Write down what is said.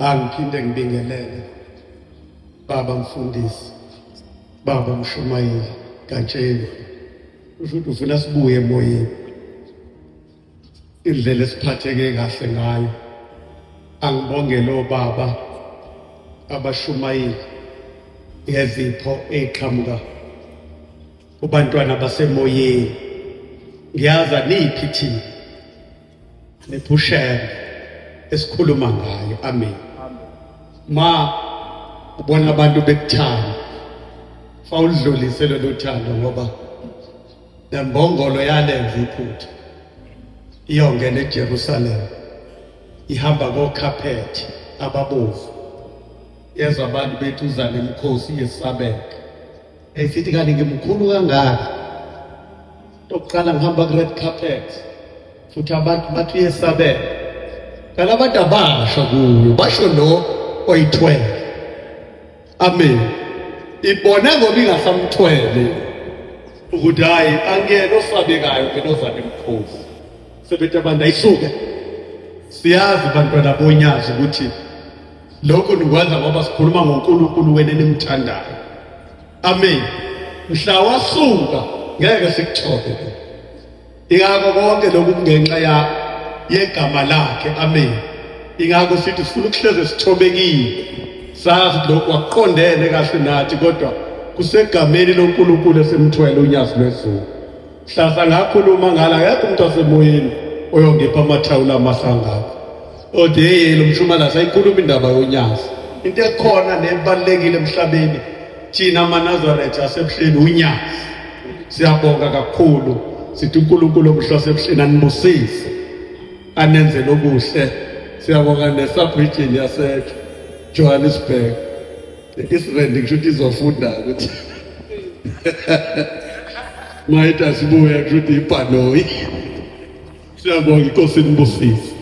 Angiphinde ngibingelele baba mfundisi, baba mshumayeli Gatsheni. Usho ukuthi ufuna sibuye emoyeni. Indlela esiphatheke kahle ngayo. Angibongele obaba abashumayeli ngezipho eziqhamuka kubantwana basemoyeni. Ngiyazi aniphi thina nephushela esikhuluma ngayo. Amen. Ma ubona abantu bekuthanda, fawudlulise lolu thando ngoba lembongolo yalenza iphutha iyongena eJerusalem ihamba kokhaphethe ababovu yezwa abantu bethi uza nemikhosi yesabeka esithi kanti ngimkhulu kangaka. Okokuqala ngihamba ku-red carpet futhi abantu bathi uyesabeka, kanti abantu abasho kuyo basho lo oyithwele. Amen. Ibone ngoba ingasamthwele ukuthi hayi angiyena osabekayo mina oza nemkhosi. Sebethi abantu ayisuke. Siyazi bantwana bonyazi ukuthi lokho nikwenza ngoba sikhuluma ngoNkulunkulu wena enimthandayo. Amen. Mhla wasuka ngeke sikuthole. Ingakho konke lokhu kungenxa ya yegama lakhe. Amen. Ingakho sithi sifuna ukuhleze sithobekile. Sazi lokhu akuqondene kahle nathi kodwa kusegameni loNkulunkulu esimthwele unyazi lwezulu. Hlasa ngakhuluma ngala akekho umuntu wasemoyeni oyongipha amathawula amahlangaka. Othi hey lo mshumalasi ayikhuluma indaba yonyazi. Into ekhona nebalulekile emhlabeni thina amaNazaretha asebuhleni unyazi. Siyabonga kakhulu sithi uNkulunkulu omuhle wasebuhleni anibusise anenzele okuhle. Siyabonga ne-sub-region yase Johannesburg. Israel ngisho ukuthi izofunda ukuthi mayithi asibuye kusho ukuthi ibhanoyi. Siyabonga, inkosi inibusise.